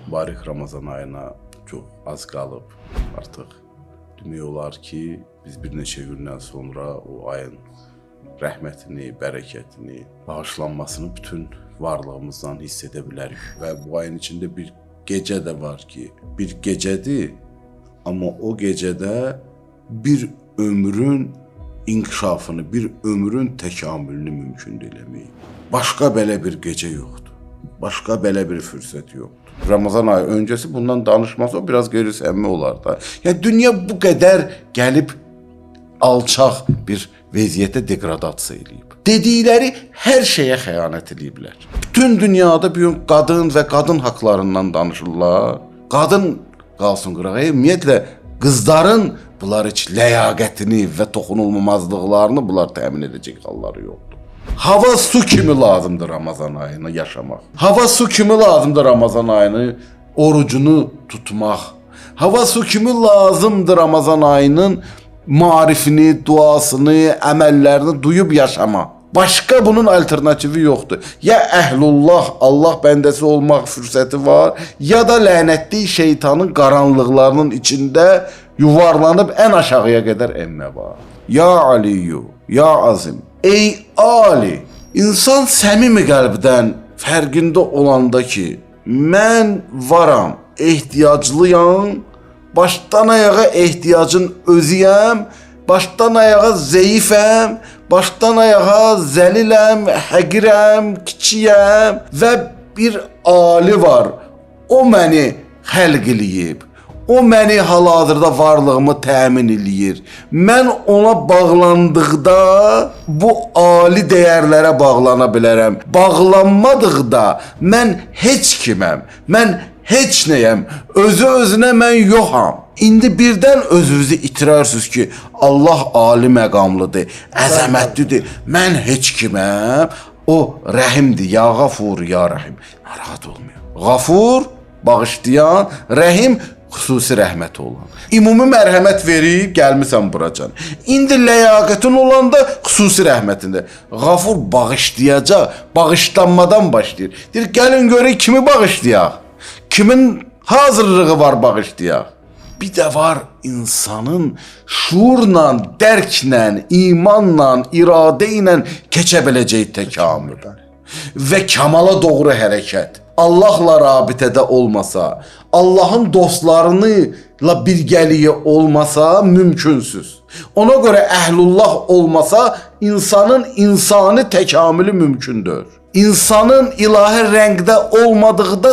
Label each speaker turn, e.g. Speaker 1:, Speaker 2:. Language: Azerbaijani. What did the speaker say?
Speaker 1: Mübarək Ramazan ayına çox az qalıb. Artıq demək olar ki, biz bir neçə gündən sonra o ayın rəhmətini, bərəkətini, bağışlanmasını bütün varlığımızdan hiss edə bilərik. Və bu ayın içində bir gecə də var ki, bir gecədir, amma o gecədə bir ömrün inkişafını, bir ömrün təkamülünü mümkün eləmək. Başqa belə bir gecə yoxdur. Başqa belə bir fürsət yoxdur. Ramazan ayı öncəsi bundan danışması o biraz qeyri-səmimi olar da. Yəni dünya bu qədər gəlib alçaq bir vəziyyətə deqradasiya eləyib. Dedikləri hər şeyə xəyanət eləyiblər. Bütün dünyada bu gün qadın və qadın haqlarından danışırlar. Qadın qalsın qırağa. Ümumiyyətlə qızların bunlar heç ləyaqətini və toxunulmazlıqlarını bunlar təmin edəcək halları yoxdur. Hava su kimi lazımdır Ramazan ayını yaşamaq. Hava su kimi lazımdır Ramazan ayını orucunu tutmaq. Hava su kimi lazımdır Ramazan ayının marifini, duasını, əməllərini duyub yaşamaq. Başqa bunun alternativi yoxdur. Ya əhlullah, Allah bəndəsi olmaq fürsəti var, ya da lənətli şeytanın qaranlıqlarının içində yuvarlanıb ən aşağıya qədər enmə var. Ya Aliyu, ya Azim. Ey Ali, insan səmimi qəlbdən fərqində olanda ki, mən varam, ehtiyaclıyam, başdan ayağa ehtiyacın özüyəm, başdan ayağa zəifəm, başdan ayağa zəliləm, həqirəm, kiçiyəm və bir ali var. O məni xəlq eləyib. O məni hal-hazırda varlığımı təmin eləyir. Mən ona bağlandıqda bu ali dəyərlərə bağlana bilərəm. Bağlanmadıqda mən heç kiməm. Mən heç nəyəm. Özü özünə mən yoxam. İndi birdən özünüzü itirərsiniz ki, Allah ali məqamlıdır, əzəmətlidir. Mən heç kiməm. O rəhimdir. Ya Ğafur, ya Rəhim. Narahat olmayın. Ğafur bağışlayan, rəhim xüsusi rəhməti olan. Ümumi mərhəmət verib gəlmisən buracan. İndi ləyaqətin olanda xüsusi rəhmətində. Ğafur bağışlayacaq, bağışlanmadan başlayır. Deyir, gəlin görək kimi bağışlayaq. Kimin hazırlığı var bağışlayaq. Bir də var insanın şuurla, dərklə, imanla, iradə ilə keçə biləcəyi təkamül və kamala doğru hərəkət. Allahla rabitədə olmasa, Allahın dostlarını la birgəliyi olmasa mümkünsüz. Ona görə əhlullah olmasa insanın insani təkamülü mümkündür. İnsanın ilahi rəngdə olmadıqda